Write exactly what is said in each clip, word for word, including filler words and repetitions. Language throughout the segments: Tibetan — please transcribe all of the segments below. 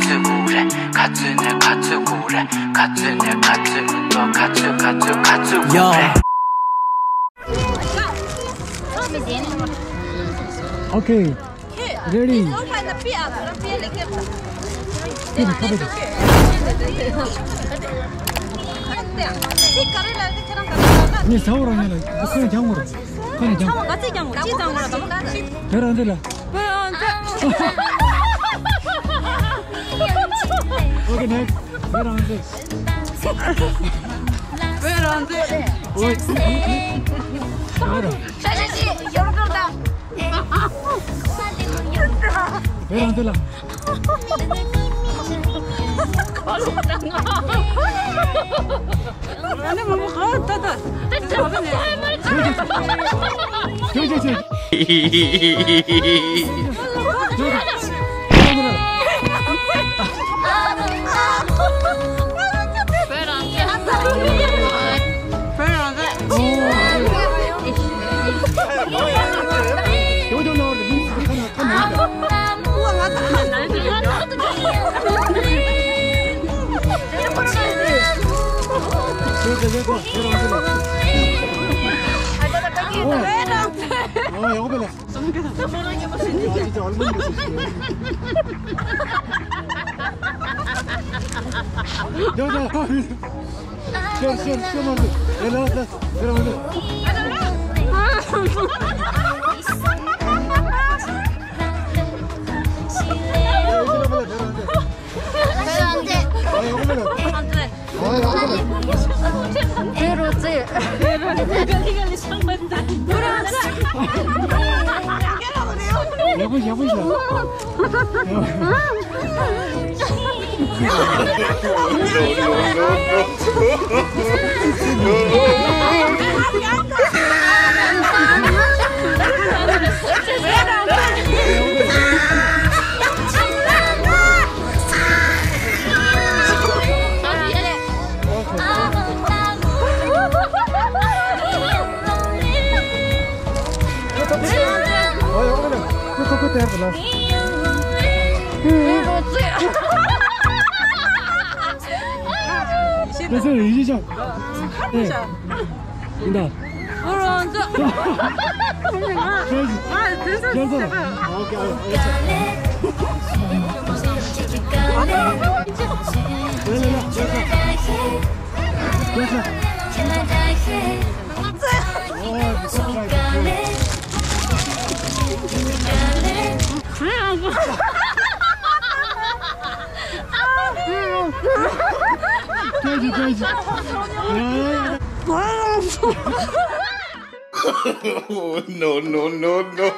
ཚོད་དགོས་རེད། ག་ཚོད་ནས་ག་ཚོད་དགོས་རེད། ག་ཚོད་ནས་ག་ཚོད་མི་ཐོག་ག་ཚོད་ག་ཚོད་ག་ཚོད་དགོས་རེད། Okay. Ready. ཁ་ནས་རྒྱང་བར། ཁ་ནས་རྒྱང་བར། དེ་རང་འདི་ལ། Okay, next. དེ་རང་འདི། དེ་རང་འདི། ཨོ། ཨོ། ཨོ། དེ་རང་འདི་ལ། ཨ་ནི་མ་མོ་ཧ་ད་ད། ཅོ་ཅོ་ཅོ། No, no, no, no.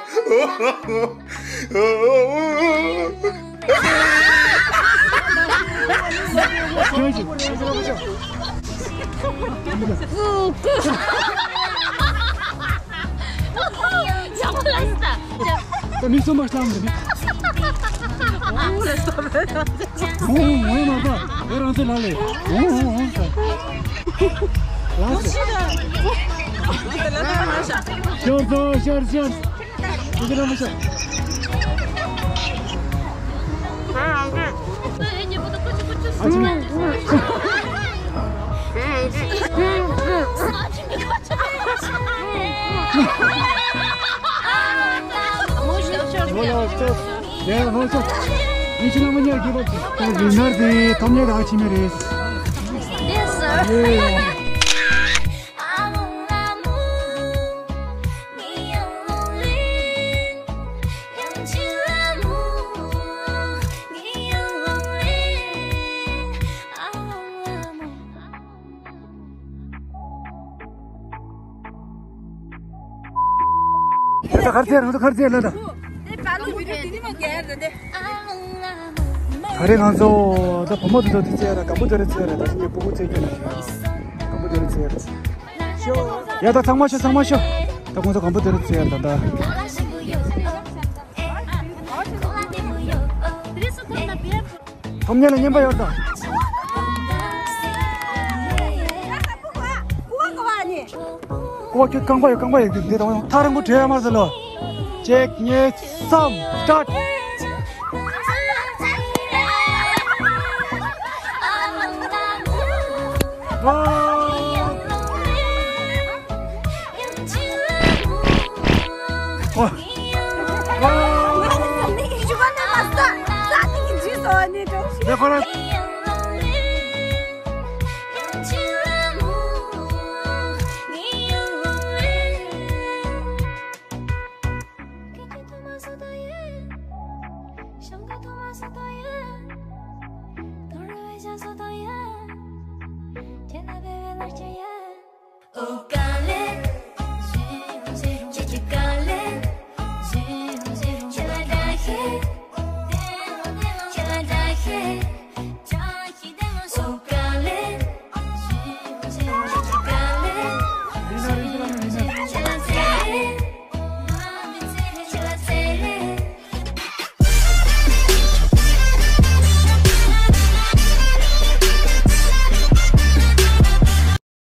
ད་མི་གསུམ་པ་ལངས་འདི། ཨོ་ཨོ་མ་པ། ཨེ་རང་ཚོ་ལ་ལས། ཨོ་ཨོ་ཨོ་ས། ལ་ལས། ཤོར་སོང་། ཤོར་ཤོར། འདི་ག་རང་མ་ཤོར། ཨ་ཅི། ད་གར་ཚེ་རང་ཚོ་གར་ཚེ་ལ་ད། ད་རེས་ང་ཚོ་ད་བུ་མོ་དེ་ཚོ་དེ་ཚེ་ར་སྒམ་པོ་དེ་རེད་ཚེ་ར་ད་སེམས་ཀྱི་སྤུ་གུ་ཚེ་རྒྱུ་ན་སྒམ་པོ་དེ་རེད་ཚེ་ར། ཡ་ད་ཚང་མ་ཤོག་ཚང་མ་ཤོག་ད་ཁོང་ཚོ་སྒམ་པོ་དེ་རེད་ཚེ་ར་ད་ད། ཐོབ་ཉེ་ལ་རྔན་པ་ཡོད་ད། ཀོ་ཁྱོད་རྐང་པ་ཡོད། རྐང་པ་ཡོད་འདི་དང་ཐག་རིང་པོ་བྲོས་ཡ་མ་ཟེར་ལོ། གཅིག་གཉིས་གསུམ་སྟཱཊ། ཨ་ནི་ཀྲོག་ཤི། ནས་ཁོ་རང་།